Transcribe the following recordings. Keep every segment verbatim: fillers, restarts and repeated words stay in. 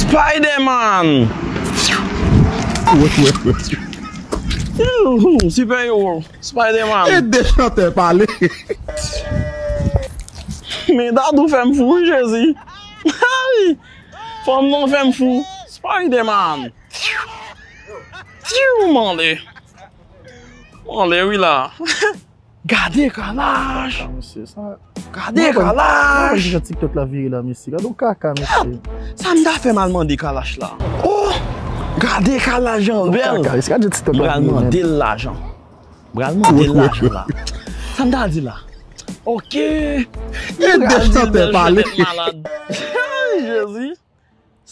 Spider-Man! Super-héros, Spider-Man! Ede chantè pale! Men Dadou fè m fou, wi, Jezi! Ay! Fanm nan fè m fou! Spider-Man! Tiw, mande! Mande, wi, la! Gade Kalash! Mesye, sa. Gade Kalash! Mwen wè jan TikTok la vire la, mesye. Gade yon kaka, mesye. Sa m ta fè m al mande Kalash la? Oh! Gade Kalash jan l bèl! Kaka, mesye, gade jan TikTok la vire, men. M pral mande l lajan. M pral mande l lajan la. Sa m ta di la? Ok! M pral di l bèl chantè malad. Ay, Jezi!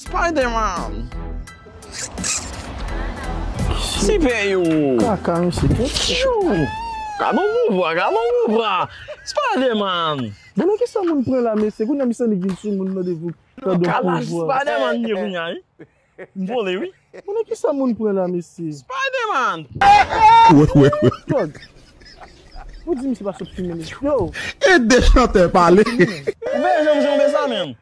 Spider-Man! Super-héros! Kaka, mesye, kèt. Tchou! Gade yon pouvwa, gade yon pouvwa! Spider-Man! Bon, nan kisa moun pran la, mesye? Kounye a misye annik vin sou moun nan devan. Gade yon pouvwa. Spider-Man ye kounye a, wi. M vole, wi. Bon, nan kisa moun pran la, mesye? Spider-Man! Tòg. Ou di misye pa sot fimen, mesye. Yo! Ede chantè pale! Ou veye janm janbe sa menm.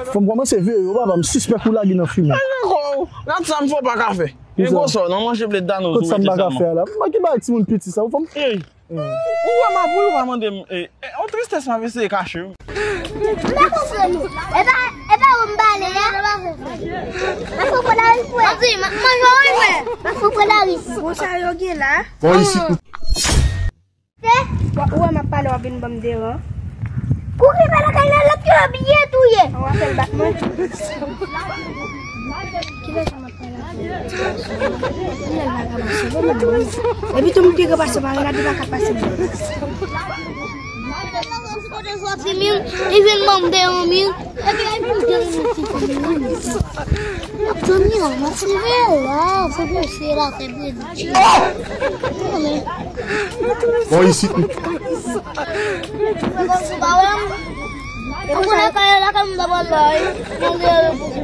Fò m kòmanse veye yo, papa, m sispèk ou lage nan fimen. Ay, nan kò w. Gad sa m fè w pa ka fè. Gen gwo sò nan manje blé dano sou rete sèlman. Kot sa m pa ka fè a la? Mwen ki bay timoun piti sa, ou fè m. Ey! Ou wè m ap ri, ou pa mande m, e, e, yon tristès m ap eseye kache wi. M pa konprann ou. E pa, e pa ou m pale a? Ma fè w pran lari pou wè. Ma fè w pran lari. Ma fè w pran lari. Bon, sa yo gen la. Bon, isi. Ou wè m ap pale, w ap vin ban m deran. Kouri pa lakay nan lòt yo byen touye. Ou ap fè l bat mwen. Kilè sa m ap pale avè w? Kilè l vagabon sove mwen mwen. Epi tou m pi gran pase mari la, li pa ka pase mwen. Ti kote sòti mil, li vin ban m deran mil. Epi li vin deran mil ti fi mil. M ap tann li la, m ap sove la, se pou se la, se pou Bon, isit. Ou konnen kay la, kay m ta pral la, wi. Mwen dèyè repons.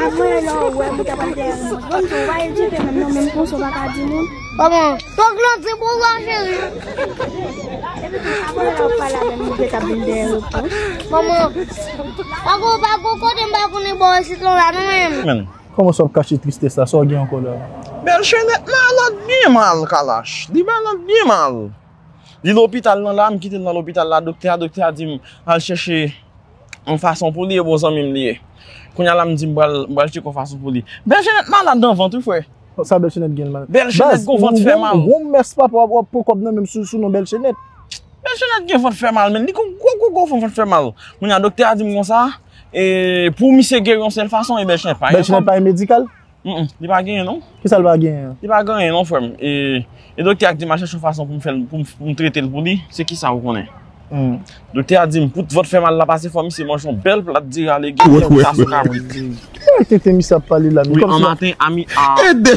Apre, lè w wè m ta pral dèyè repons. Bon, m tou, w pa edike menm non, menm konsa w pa ka di moun. Kòman? Fòk lanse pou w la, cheri. Apre, lè w pale avè m, m te ka vin dèyè repons. Kòman? Pa gon, pa gon kote m pa konnen bò isit lan la, non, menm. Kòman sa w ap kache tristès la? Sa w gen ankò la? Bèlchenèt malad byen mal, Kalash. Li malad byen mal. Li lopital lan la, m kite l nan lopital la, doktè a, doktè a di m al chèche yon fason pou li, e bon zanmi m li ye. Kounye a la, m di m pral, m pral tcheke yon fason pou li. Bèlchenèt malad nan vant, wi, frè. Sa Bèlchenèt gen l malad? Bèlchenèt gon vant fè mal. Baz, ou gon, ou gon mès papa w ap, w ap pran kòb nan men m sou, sou non Bèlchenèt. Bèlchenèt gen vant fè mal, men li gon gwo, gwo, gwo vant fè mal. Kounye a, doktè a di m konsa, e, pou misye geri yon sèl fason, e Bèlchenèt pa gen kòb. Bèlchenèt pa gen medikal? Mm, mm, li pa genyen, non. Kisa l pa genyen an? Li pa genyen, non, frè m. E, e doktè a di m al chèche yon fason pou m fè l, pou m, pou m trete l pou li. Se kisa ou konnen? Hmm. Doktè a di m, pou vant fè mal la pase, fò misye manje yon bèl plat diri a legim, yon tason kabrit. Ki bagay tenten misye ap pale la, men kòmsi. Wi, an maten, a mi, a, a midi,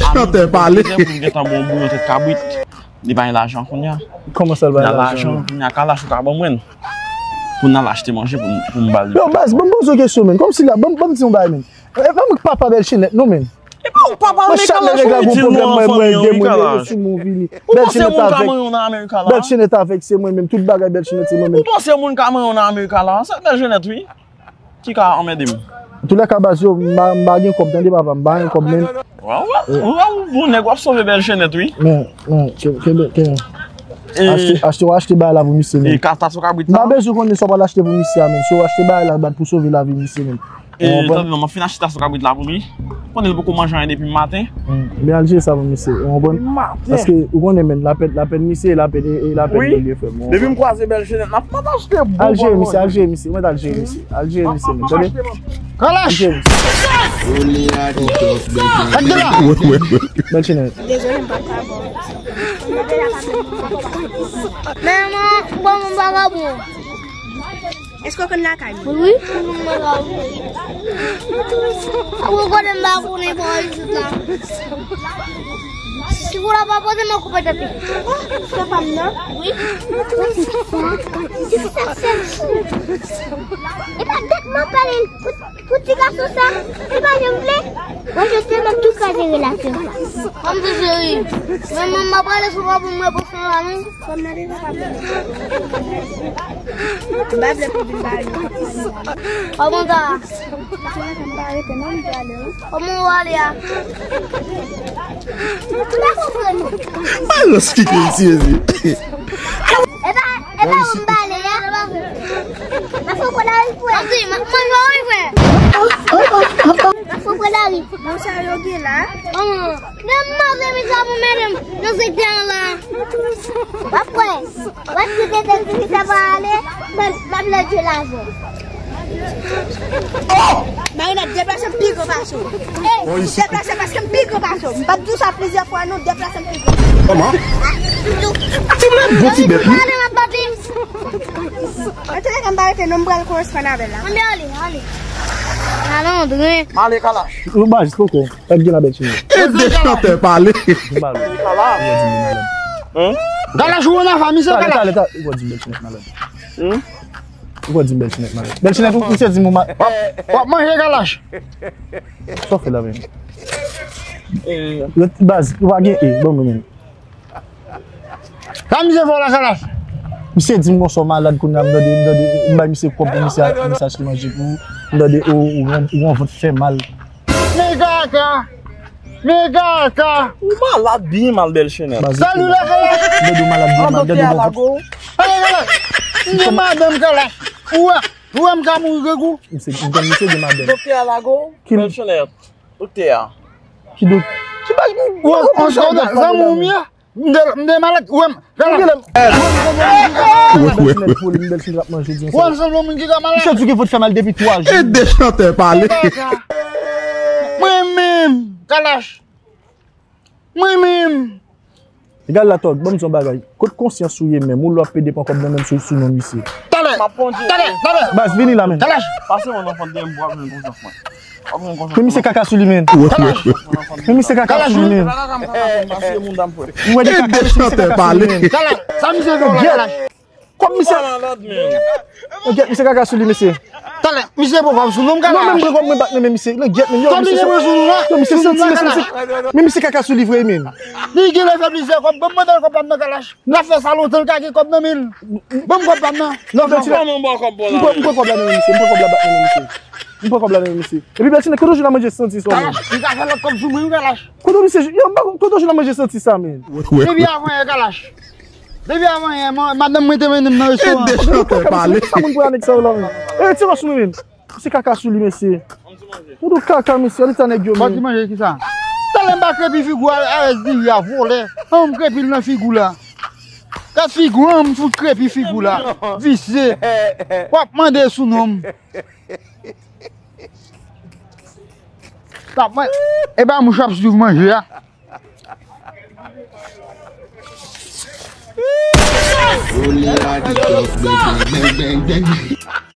pou m gentan bon bouyon tèt kabrit. Li pa gen lajan kounye a. Kòman sa l pa gen lajan? Lajan, kounye a, Kalash ou ka ban mwen l. Pou n al achte manje pou m, pou m ba l. Yo, baz, ban m poze w kesyon, men. Kòmsi la, ban m, ban m di yon bagay, men. E pa mwen k papa Bèlchenèt, non, men. E pa ou k papa l, men Kalash, ou itil nou an fanmi an, wi, Kalash. Ou panse moun ka manyen w nan Amerika la? Bèlchenèt avèk se mwen menm, tout bagay Bèlchenèt se mwen menm. Ou panse moun ka manyen w nan Amerika la? Se Bèlchenèt, wi. Ki ka anmède m. Antoulèka, baz yo, m pa, m pa gen kòb, tande papa, m pa gen kòb, men. Waw, waw, waw, bon nèg, w ap sove Bèlchenèt, wi. Men, men, ke, ke, ke, achte, achte, w achte bagay la pou misye, men. E ka tason kabrit la? M pa bezwen konnen sa w pral achte pou misye a, men. Si w achte bagay la, bat pou sove lavi misye, men. E, tande non, m ap fin achte tason kabrit la pou li. Konnen l poko manje anyen depi maten. Hmm. Men al jere sa pou misye, ou konprann? Maten. Paske ou konnen, men, lapèn, lapèn misye, lapèn, e, e lapèn li ye, frè m, ou konprann? Depi m kwaze Bèlchenèt, m ap, m ap achte bon. Al jere misye, al jere misye, mwen al jere misye. Al jere misye, men, tande? Kalash! Al jere misye. Bèlchenèt. Dezole, m pa ka bon. Men, mwen, bon, m pa ka bon. Èske w konn lakay mwen? Wi, wi. Ou konnen m pa konnen bò isit la. Si w la pa poze, mwen koupe tèt li. Oh, se pa m nan. Wi. Mwen di sa, mwen di sa, se fou. E pa dat mwen pale pou, pou ti gason sa. Se pa jan m vle. Mwen, je te mèt tou kraze relasyon sa. Kòm se cheri. Men mwen, m ap pale sou pa pou mwen pou san la, non. Kòm nan de sa pa pou mwen. M pa vle pou vin pale. Kòman sa? Kòman w ale a? Balans ki te sezi. E pa, e pa ou m pale a? Ma fò konn a wi frè. Anvi, ma, mwen jwe wi frè. Ma fò konn a wi. Bon, sa yo gen la. Men m ap fè mizè pou medam nan sektè an la. W ap wè. W ap kite tèt ti fi sa pa ale, m ap lòdje lajan. Oh! Marinette, deplase m pi gran pase w. Ey, deplase paske m pi gran pase w. M p ap di w sa plizyè fwa non, deplase m pi gran. Kòman? Bon ti bèt, wi. Antoulèka, m pa rete non, m pral koresponn avè l la. Ann ale, ale. Ale, André. M ale, Kalash. Ou ba jis poko. Èk gen la bèl chimè. E de chantè pale. Kalash ou nan fami se Kalash. Talè, talè, talè, ou di bèl chinèt malad. Ou di bèl chinèt malad. Bèl chinèt, ou, ou se di mou ma-, w ap, w ap manje Kalash. Sa w fè la menm? Ret baz, ou pa gen e, bon mwen menm. Sa misye fè w la Kalash? Misye di m konsa w malad kounye a, m tande, m tande, m bay misye kòb pou misye, misye achte manje pou ou. M tande ou, ou, ou, ou vant fè mal. Men kaka! Men kaka! Ou malad byen mal bèl chenèt. Salut la Kalash! M tande w malad byen mal, m tande w gon vant. Hey Kalash! M gen madanm Kalash! Ou wè, ou wè m ka mouri grangou? Misye, m konn misye gen madanm. Doktè a lage w? Bèl chenèt. Doktè a. Ki dok-, ki bay ou, ou, zanmi w ye? M de, m de malad, ou wè m, gade la. Ou wè m sanble yon moun ki ka malad. Misye di w gen vant fè mal depi twa jou. E de chantè pale. Mwen menm, Kalash. Mwen menm. Egal la Tòg, ban m di yon bagay. Kot konsyans ou ye menm? Ou lè w ap pede pran kòb nan menm sou, sou non misye. Talè, talè, talè. Baz, vini la menm. Kalash. Pase yon anfan dèyè m pou w ap jwenn konsyans mwen. Men misye kaka sou li, men. Men misye kaka sou li, men. Ou wè de kaka, misye kaka sou li, men. Sa misye fè w la, Kalash? Kòm misye. Ou gèt misye kaka sou li, mesye. Talè, misye poko ap sou non, Kalash. Non, men m pran kòb mwen bat, men misye. Gèt, men yo, misye. Yo, misye santi, mesye, misye. Men misye kaka sou li vre, men. Li genlè fè plizyè kòb, ban m mande l kòb la nan Kalash. N ap fè sa lontan, l ka gen kòb nan men l. Ban m kòb la nan. Non, men ti la. M pran, m pran kòb la nan men misye, m pran kòb la bat nan men misye. M pran kòb la nan men misye. Epi bèl ti nèg, kote w jwenn nan manje santi sa, men? Li ka fè lòt kòb sou mwen, wi, Kalash. Kote w misye, yo, kote w jwenn nan manje santi sa, men? Depi avan yè, Kalash. Depi avan yè, madanm mwen te mennen m nan restoran. E de chantè pale. Sa moun pran nèg sa yo la, men? E, ti wòch mwen, men. Misye kaka sou li, mesye. Tout kaka, mesye, leta nèg yo, men. Pati manje ki sa? Talè m pa krepi figi w a, arès diri a, vòlè. An, m krepi l nan figi w la. Gad figi w, an, m fout krepi figi w la. Visye. W ap mande sou non m. Tap mwen. E pa mouch ap swiv manje a.